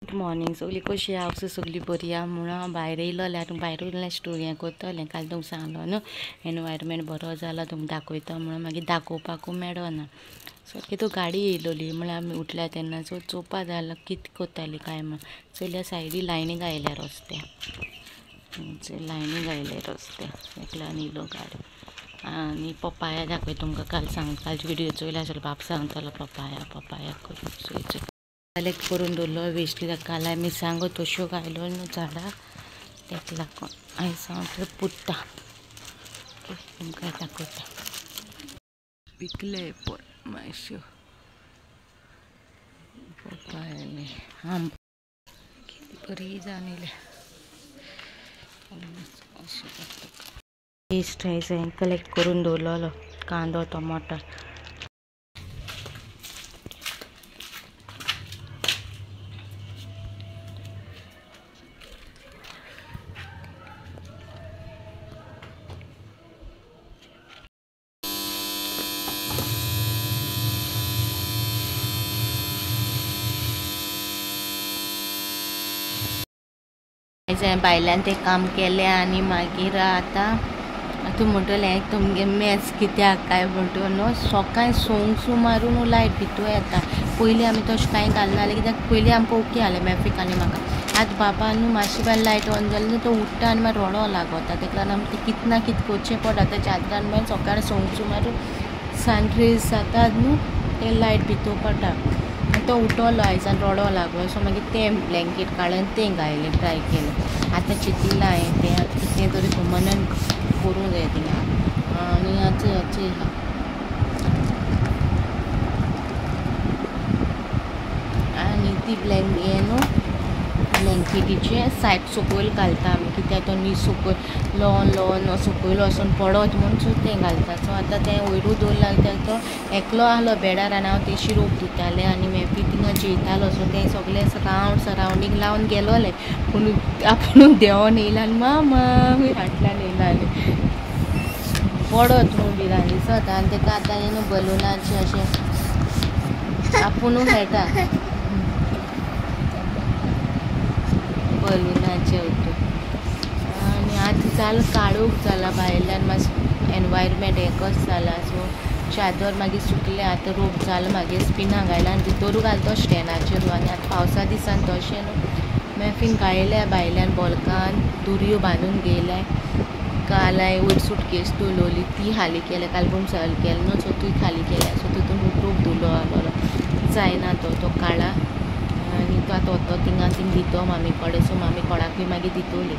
Good morning सगळी कशी आसा सगळी बरी आहा म्हणून हांव भायर येयलोलें. आतां भायर उरलें स्टोरी हें करतलें. काल तुमकां सांगलो न्हू एनवायरमेंट बरो जाला तुमकां दाखयता म्हणून मागीर दाखोवपाकूय मेळना. सारकी तो गाडी येयलोली म्हळ्यार आमी उठल्या तेन्ना सो चोवपा जालो कितें करताली काय म्हण. चोयल्या सायडी लायनी घायल्या रस्त्या, लायनी घायल्या रस्त्या एकल्यान येयलो गाडी. आनी पपाया दाखय तुमकां. काल सांग कालची व्हिडिओ चोयला आसलो बाप सांगतालो पपाया पपाया करून चोय कलेक्ट करून दवरलो वेस्ट काल आमी सांगो तश्यो घायलो न्हू झाडां तेका लागून आयज हांव थंय पुरता तुमकां दाखयता. पिकले पण मातश्यो पपाया आंब बरी जावन येयल्या. वेस्ट आयज हांवें कलेक्ट करून दवरलोलो कांदो टोमाटो. हांवें भायल्यान तें काम केलें आनी मागीर आतां तूं म्हणटलें तुमगे मॅच कित्याक काय म्हणटा न्हू. सकाळीं संक सुमारून लायट भितर येता. पयलीं आमी तशें कांय घालनासलें कित्याक पयलीं आमकां ओके जालें मॅफीक आनी म्हाका. आतां बाबा न्हू मातशी बाय लायट ऑन जाली न्हू तो उठ्ठा आनी मागीर रडो लागता. तेका लागून आमकां तें कितें ना कितें करचें पडटा. आतां चादरान मागीर सकाळीं संक सुमारून सनरेज जाता न्हू तें लायट भितर पडटा. तो उठलो आयज आनी रडो लागलो. सो मागीर तें ब्लँकेट काडलें आनी तें घायलें ट्राय केलें. आतां चिंतिलां हांवें तें आतां कितें तरी परमनंट करूंक जाय थिंगा. आनी आतां आतां आनी ती ब्लँक हें न्हू ब्लँकेटीचे सायड सकयल घालता आमी कित्याक तो न्ही सकयल लोन लोन सकयल वचून पडत म्हूण सो तें घालता. सो आतां तें वयरूय दवरलां कित्याक तो एकलो आहलो बेडार आनी हांव तेशी रोप दितालें आनी मेपी थिंगा जेयतालो. सो तें सगळें रावंड सरावंडींग लावन गेलोलें पूण आपूण देंवोन येयला आनी मामा फाटल्यान येयला आनी पडत म्हूण भिरांत दिसता. आनी तेका आतां न्हू बलुनाचें अशें आपुणूय खेळटा बलुनाचें वतून. आनी आतां जालें काळोख जाला भायल्यान मातशें एनवायरमेंट एकच जाला. सो चादर मागीर सुकलें आतां रोप जालो मागीर स्पिना घायला आनी भितरूय घालता तो स्टँडाचेर. आनी आतां पावसा दिसान तशें न्हू मॅफीन घायल्या भायल्यान बोल्कान दोरयो बांदून घेयल्या. काल हांवें वयर सुटकेस दवरली ती खाली केल्या. काल पूण सल केलें न्हू सो ती खाली केल्या. सो तितून रोप दवरलो आहलोलो जायना तो तो काडा आनी तो आतां वतो थिंगा थिंग दितो मामी कडेन. सो मामी कोणाकूय मागीर दितोली.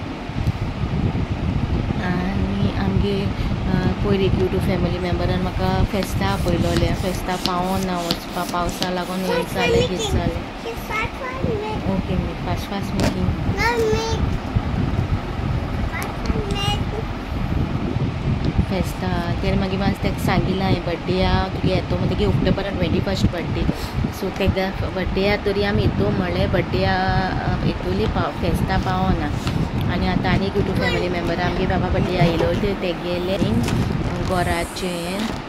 आनी आमगे पयर एक यूट्यूब फॅमिली मेम्बरान म्हाका फेस्ता आपयलोलें. फेस्ता पावना वचपा पावसा लागून हें जालें कितें जालें. ओके मी फास्ट फास्ट मेकिंग फेस्ता तेणें मागीर मातशें ताका सांगिल्लें हांवें बड्डे आहा तुगे येतो म्हणटकीर ऑक्टोबरान 21 बड्डे. सो ताका बड्डे आहा तरी आमी येतो म्हणलें बड्डे येतोली फेस्ता पावना. आनी आतां आनी एक यूट्यूब फॅमिली मेम्बर आमगे बाबा बड्डे आयलो तेगेलें घराचें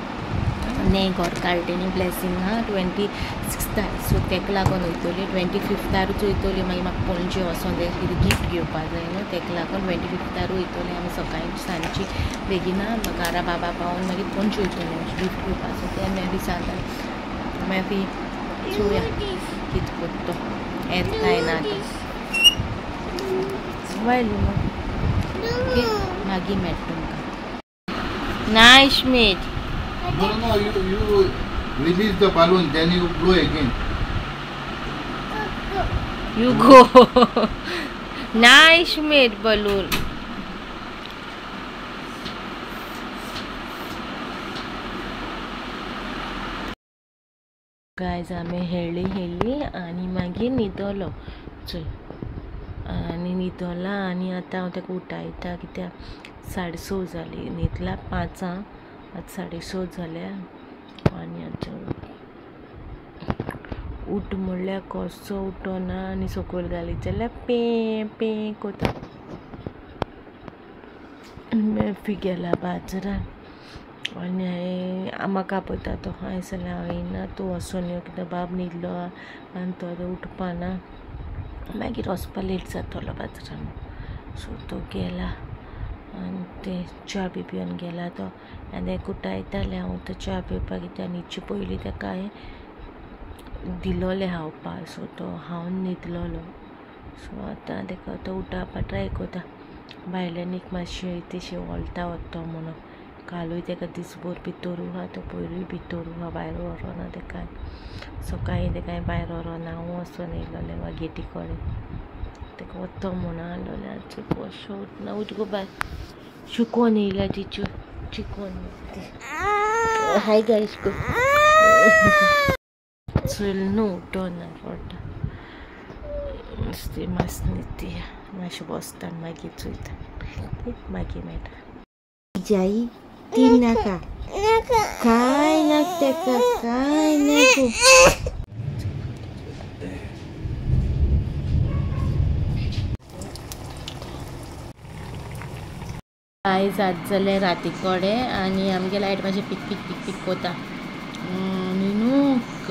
न्ही घर काडलें न्ही ब्लेसींग आहा 26 सो तेका लागून वयतली 25 वयतली. मागीर म्हाका पणजे वचोन जाय कितें गिफ्ट घेवपा जाय न्हू तेका लागून 25 वयतली आमी सकाळीं सांजची बेगिना घरा बाबा पावोन मागीर पणजे वयतली गिफ्ट घेवपा. सो तें मागीर सांगता मागीर चोया कितें करता तो येता काय ना आतां वयलो ओके मागीर मेळटा तुमकां. Nice meet. No, no, you release the balloon, then you blow again. You go. Nice made balloon. Guys, आमी हेळ्ळी हेळ्ळी आनी मागीर न्हिदलो. चोय आनी न्हिदला आनी आतां हांव ताका उठायता कित्याक 6:30 जाली. न्हिदला 5 आतां 6:30 जाल्या. आनी आतां उठ म्हणल्यार कसो उठना आनी सकयल घालीत जाल्यार पे पे करता. मॅफी गेला बाजारान आनी हांवें म्हाका आपयता तो. हांवें सांगलें हांव येयना तूं वचोन यो कित्याक बाब न्हिदलो आनी तो आतां उठपाना. मागीर वचपा लेट जातलो बाजारान. सो तो गेला आनी ते च्या बी पिवन गेला तो. आनी कुटायताले हांव तो च्या पिवपाक कित्याक न्हिदचे पयलीं ताका हांवें दिलोलें खावपाक. सो तो हांव न्हिदलोलो. सो आतां ताका तो उठावपा ट्राय करता. भायल्यान एक मातशें तशें वोलता वता म्हणून. कालूय ताका दिसभर भितर आहा तो, पयरूय भितर आहा, भायर व्हरोना ताका. सकाळीं ताका भायर व्हरोना, हांव वचोन येयलोलें वा गेटी कडेन ताका वता म्हणून आहलोलें. आतां उठना, उठ गो बाय. शिकोन येयल्या तिच्यो चिकोन ती. हाय गायस गो. चल न्हू उठोना पडटा नुस्तें मातशें न्हिदया, मातशें बसता मागीर चोयता, मागीर मेळटा. जाई ती नाका, काय नाका ताका, काय नाका. आयज आज जालें राती कडेन आनी आमगे लायट मातशें पीक पीक पीक पीक कोता. आनी न्हू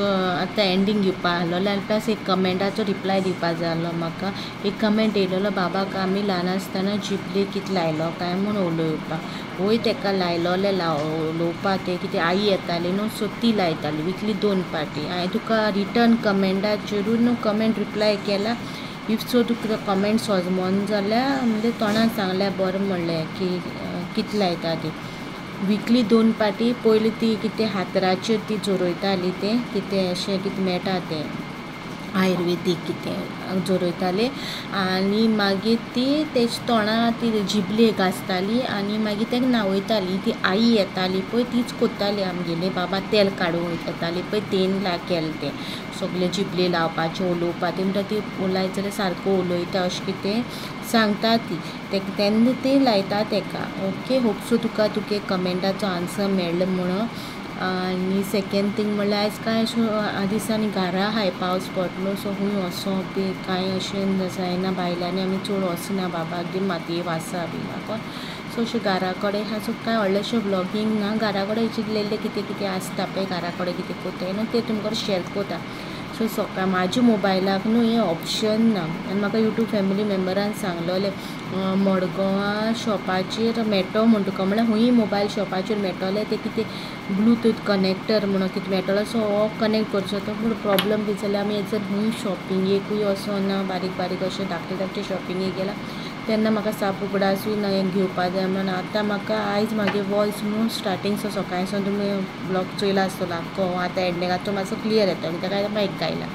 आतां एंडींग घेवपा आहलोलें आनी प्लस एक कमेंटाचो रिप्लाय दिवपा जाय आहलो म्हाका. एक कमेंट येयलेलो, बाबाक आमी ल्हान आसतना जिबले कितें लायलो काय म्हूण उलोवपाक. वय ताका लायलोलें उलोवपा तें कितें आई येताली न्हू, सो ती लायताली विकली 2 पाटी. हांवें तुका रिटर्न कमेंटाचेरूय न्हू कमेंट रिप्लाय केला. If so तुका कमेंट सोजमोन जाल्यार म्हणजे तोंडान सांगल्यार बरें म्हणलें की कितें लायता ती विकली 2 पाटी. पयलीं ती कितें हातराचेर ती जोरयताली, तें कितें अशें कितें मेळटा तें आयुर्वेदीक कितें जोरयताली आनी मागीर ती तेज तोंडा ती जिबले घासताली आनी मागीर ताका न्हांवयताली. ती आई येताली पळय तीच कोत्ताली आमगेली, बाबा तेल काडूंक येताली पळय तेन केलें तें सगळें जिबले लावपाचें उलोवपा. ती म्हणटा ती उलयत जाल्यार सारको उलयता अशें कितें सांगता ती, तेन्ना ती लायता ताका. ओके, होप सो तुका तुगे कमेंटाचो आन्सर मेळ्ळो म्हणून. आनी सेकेंड थींग म्हणल्यार आयज कांय अशें दिसांनी घरा आहाय पावस पडलो, सो खूंय वचोंक बी कांय अशें जायना. भायल्यांनी आमी चड वचना बाबाक घेवन मातये वासा बी लागोन. सो अशें घरा कडेन आहा, सो कांय व्हडलेंशें व्लॉगींग ना. घरा कडेन चिंतलेलें कितें कितें आसता पळय घरा कडेन कितें कोत्ताय न्हू तें तुमकां शेअर कोता. सो सकाळ म्हाज्या मोबायलाक न्हू हें ऑप्शन ना आनी म्हाका यूट्यूब फॅमिली मेम्बरान सांगलोलें मडगांवां शॉपाचेर मेळटो म्हूण तुका, म्हणल्यार खूंय मोबायल शॉपाचेर मेळटलें तें कितें ब्लुटूथ कनेक्टर म्हणून कितें मेळटलो. सो हो कनेक्ट करचो तो पूण प्रॉब्लम कितें जाल्यार आमी जर खूंय शॉपिंगेकूय वचना, बारीक बारीक अशें धाकटे धाकटे शॉपिंगेक गेला तेन्ना म्हाका साप उगडासूय ना हें घेवपा जाय म्हणून. आतां म्हाका आयज म्हागे वॉयस न्हू स्टार्टींग सो सकाळीं सावन तुमी ब्लॉग चोयला आसतलो आख्खो, आतां एंडिंगाचो मातसो क्लियर येता कित्याक आतां मायक गायला.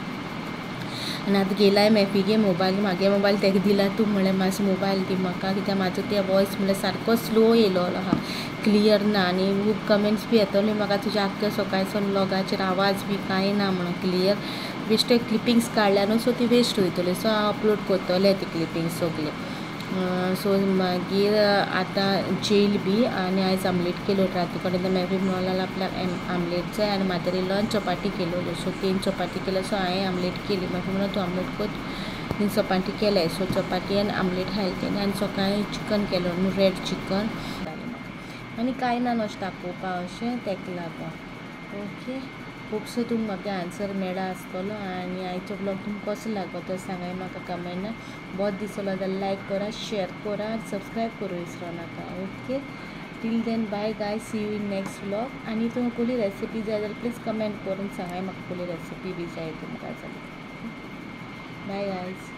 आनी आतां गेलाय मॅफीगे मोबायल, म्हागे मोबायल ताका दिला तूं म्हणलें मातसो मोबायल दी म्हाका, कित्याक म्हाजो ते वॉयस म्हणल्यार सारको स्लो येयलो आहा, क्लियर ना. आनी खूब कमेंट्स बी येतले म्हाका तुज्या आख्खे सकाळीं सावन व्लॉगाचेर आवाज बी कांय ना म्हणून क्लियर. बेश्टे क्लिपिंग्स काडल्या न्हू, सो ती वेस्ट वयतली, सो हांव अपलोड करतलें ती क्लिपिंग्स सगळे. सो मागीर आतां जेल बी आनी आयज आमलेट केलो राती कडेन. मॅफी म्हणून आपल्याक आमलेट जाय आनी म्हाजेर इल्लो चपाटी केलो, सो 3 चपाती केलो. सो हांवें आमलेट केली, मागीर म्हणून तूं आमलेट कर, 3 चपाती केले. सो चपाती आनी आमलेट खायली तेणी. आनी सकाळीं चिकन केलो न्हू, रेड चिकन. आनी कांय ना अशें दाखोवपा अशें तेका लागून. ओके, होप सो तुमकां म्हाका आन्सर मेळ्ळा आसतलो. आनी आयचो ब्लॉग तुमकां कसो लागलो तो सांगाय म्हाका कमेंटान. बरो दिसलो जाल्यार लायक करा, शेअर करा, सबस्क्रायब करूं विसरो नाका. Okay, till then bye guys, see you in next vlog. आनी तुमकां कसली रेसिपी जाय जाल्यार प्लीज कमेंट करून सांगाय म्हाका कसली रेसिपी बी जाय तुमकां जाल्यार. Bye guys.